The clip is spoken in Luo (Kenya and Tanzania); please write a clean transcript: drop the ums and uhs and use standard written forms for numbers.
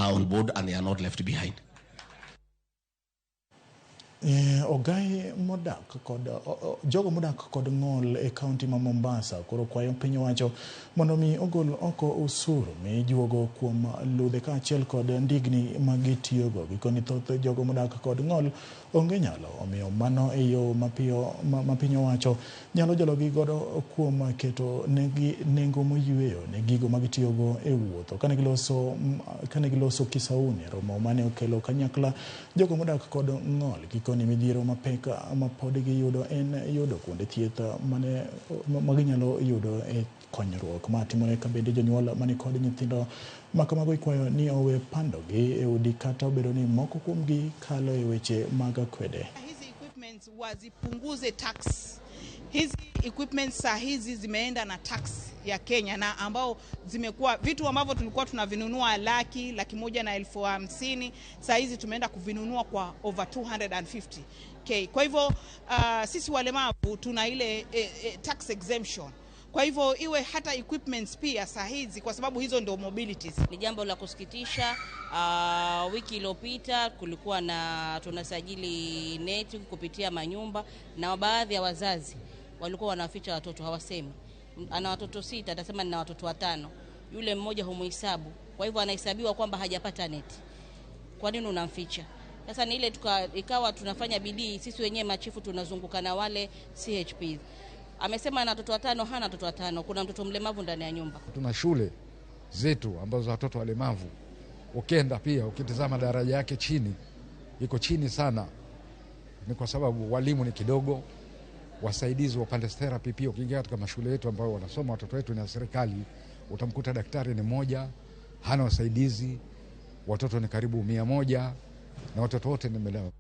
are on board and they are not left behind. Ogai modak kod jogo modak kod ng'ol e kaunti ma Mombasa koro kwayo piny owacho mondo mi ogol oko osuru mijuogo kuom ludhe kaachiel kod ndigni ma gitiyogo. Gikoni thoth jogo modak kod ng'ol onge nyalo, omiyo mano e yo mapiyo ma piny owacho nyalo jologi godo kuom keto negi nengo moyweyo ne gigo ma gitiyogo e wuotho. Kane giloso Kisauni, romo mane okelo kanyakla jogo modak kod ng'ol, gikoni midhiero mapek ma pod giyudo en yudo kuonde thieth mane ma ginyalo yudo e konyruok. Ma timore ka bende jonyuol mani kod nyithindo ma kamago ikwayo ni owe pandogi e udi kata obedo ni moko kuomgi kalo e weche mag akwede. Hizi equipments wazipunguze tax. Hizi equipments saa hizi zimeenda na tax ya Kenya, na ambao zimekuwa vitu ambavyo tulikuwa tunavinunua laki, 150,000, saa hizi tumeenda kuvinunua kwa over 250K. Kwa hivyo sisi walemavu tuna ile tax exemption. Kwa hivyo iwe hata equipments pia saa hizi, kwa sababu hizo ndio mobilities. Ni jambo la kusikitisha. Wiki iliyopita kulikuwa na tunasajili neti kupitia manyumba, na baadhi ya wazazi walikuwa wanaficha watoto, hawasemi. Ana watoto 6, atasema nina watoto 5. Yule mmoja humuhesabu, kwa hivyo anahesabiwa kwamba hajapata neti. Kwa nini unamficha? Sasa ni ile ikawa tunafanya bidii sisi wenyewe machifu, tunazunguka na wale CHPs. Amesema ana watoto 5, hana watoto 5, kuna mtoto mlemavu ndani ya nyumba. Tuna shule zetu ambazo watoto walemavu, ukienda pia ukitazama daraja yake chini, iko chini sana. Ni kwa sababu walimu ni kidogo, wasaidizi wa pande therapy pia. Ukiingia katika mashule yetu ambao wanasoma watoto wetu ni ya serikali, utamkuta daktari ni mmoja, hana wasaidizi, watoto ni karibu 100 na watoto wote ni mlemavu.